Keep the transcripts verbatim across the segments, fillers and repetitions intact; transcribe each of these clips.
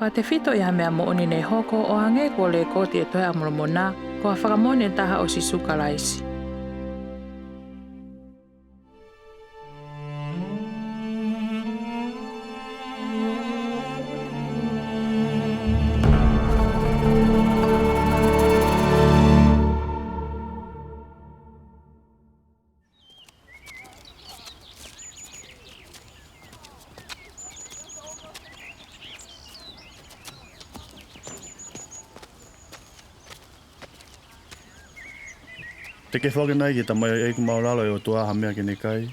Fakatefito ʻi ha meʻa moʻoni naʻe hoko ʻo hangē ko e lekooti ʻo e Tohi ʻa Molomoná, ko ha fakamoʻoni ʻe taha ʻo Sīsū Kalaisi. Te ke foaki nai ki he tamaioʻeiki māʻulalo ʻo e ʻOtuá ha meʻa ke ne kai?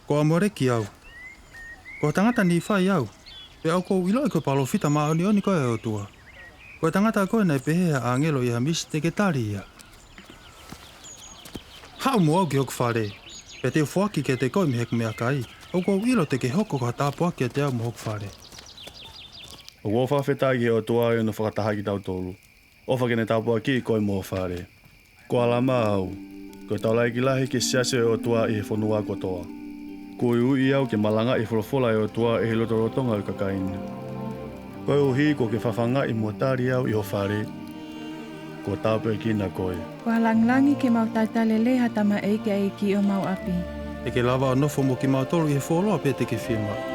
Ko ʻAmuleki au. Ko ha tangata Nīfai au, pea ʻoku ou ʻiloʻi ko e palōfita māʻoniʻoni koe ʻa e ʻOtuá. Ko e tangata ko ē naʻe pehē ʻe ha ʻāngelo ʻi ha misi te ke tali ia. Haʻu mo au ki hoku falé, pea te u foaki kiate koe mei heʻeku meʻakaí. ʻOku ou ʻilo te ke hoko ko ha tāpuaki kiate au mo hoku falé. ʻOku ou fakafetaʻi ki he ʻOtuá ʻi hono fakatahaʻi kitautolú. ʻOfa ke ne tāpuakiʻi koe mo ho falé. Ko ʻAlamā au. Ko e taulaʻeiki lahi ki he siasi ʻo e ʻOtuá ʻi he fonuá kotoa. Kuo uiuiʻi au ke malangaʻi e folofola ʻa e ʻOtuá ʻi he lotolotonga ʻo e kakaí ni. Koeʻuhí kuó ke fafangaʻi mo tali au ʻi ho falé, kuo tāpuekina koe. Ko ha lāngilangi ke mau talitali lelei ha tamaioʻeiki ʻa e ʻEikí ʻi homau ʻapí. Te ke lava ʻo nofo mo kimautolu ʻi he fuoloa pē te ke fiemaʻu.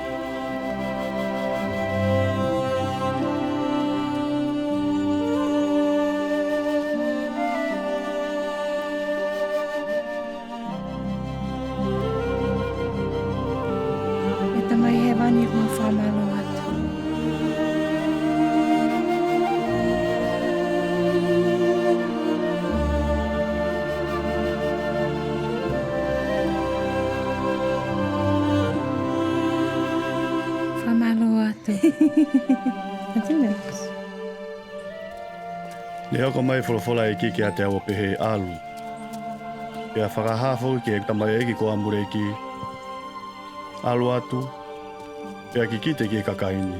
ʻE Tamai Hēvani, ʻoku mau fakamālō atu. Fakamālō atu. Atu le. Ne hoko mai e folofola ʻa e ʻEikí kiate au ʻo pehē, ʻAlu, pea fakahā foki ki heʻeku tamaioʻeiki ko ʻAmulekí, ʻAlu atu, pea kikite ki he kakaí ni.